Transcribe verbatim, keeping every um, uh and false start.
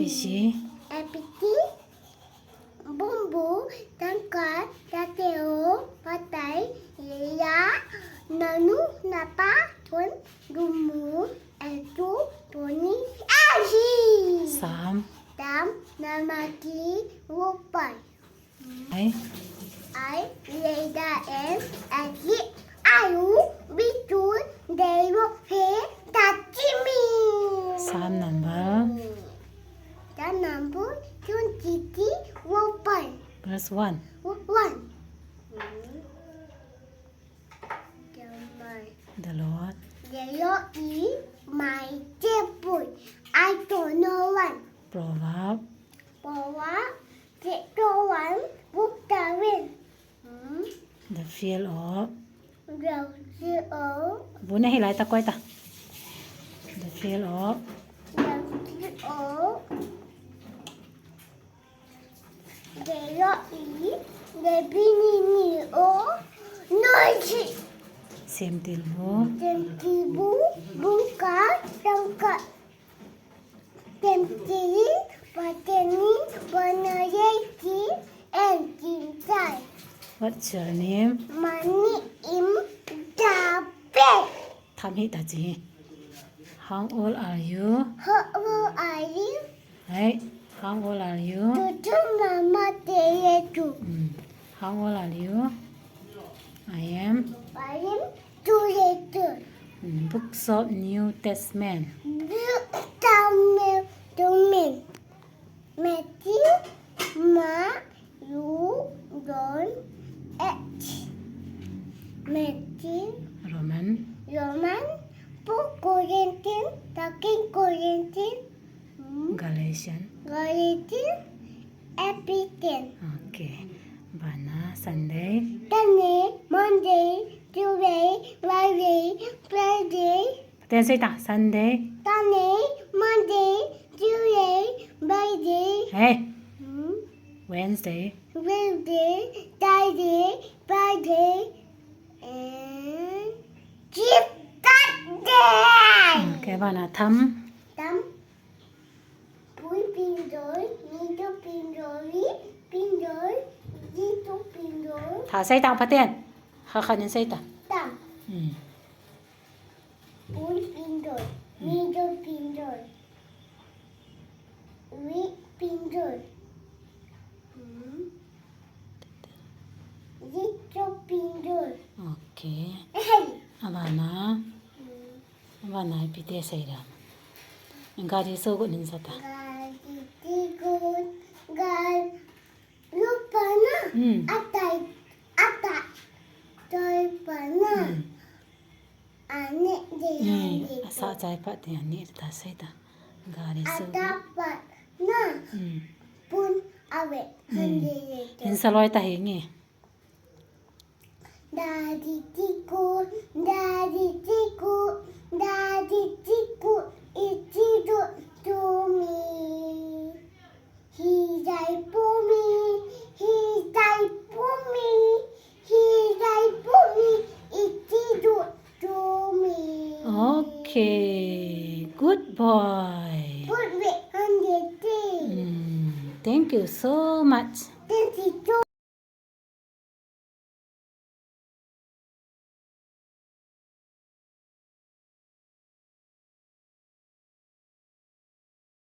Isi. Epiti, bumbu, tangka, tateo, patai, ya, nanu, napa, ton, dumu, etu, toni, ahi. Sam. Tam, namaki, wopai. Ai. Ai, leda, em, agi, ayu, bitu, dero, he, tatimi. Psalm number. Psalm number twenty-three, wopai. Verse one. Wo-, one. The Lord. The Lord is my shepherd. I shall not want. Proverb. Proverb chapter one, verse seven. Hmm? The fear of. The fear of. Bu na hilai ta koi ta. The fear of. The fear of. Dero i, de bini ni o, noji. Semtil bu. Semtil bu, bungka, tangka. Semtil, pateni, banayeki, and kintai. What's your name? My name is David. Tham hih ta chi. How old are you? How old are you? Hey, how old are you? Tutu mama teyetu. Mm. How old are you? I am. I am two years old. Mm, books of New Testament. Book Testament. Matthew, Mark, Luke, John, Acts. Matthew. Roman. Roman, First Corinthians, Second Corinthians, hmm? Galatian. Galatians, Ephesians. Okay. Bana, Sunday. Sunday, Monday, Tuesday, Wednesday, Thursday. Pathen sei ta, Sunday. Sunday, Monday, Tuesday, Wednesday. Hey. Hmm? Wednesday. Wednesday, Thursday, Friday, and Saturday. Okay, bana, tham. Tham. Pui pindoi, mido pindoi, pindoi, dito pindoi. Tha sei ta Pathen. Khat khat in sei ta. Tham. Hmm. Pui pindoi, mido pindoi, wi pindoi. Hmm. Dito pindoi. Okay. Hey. Abana. Hmm. Abana ipi ti sei dam. Gari sogut in sa ta. Gari tigut, gari lupana. Hmm. Atai, ata, toipana. Hmm. Ane de, hmm, ane de. Asa chai pat te ane ta sei ta. Gari sogut. Ata pat na. Hmm. Pun ave. Hmm. Ane de. In sa loi ta hi nge. Daddy Tiku, Daddy Tiku, Daddy Tiku, is he good to me? He died for me, he died for me, he died for me, is he good to me? Okay, good boy. Good boy, hundred things. Mm, thank you so much. Thank you so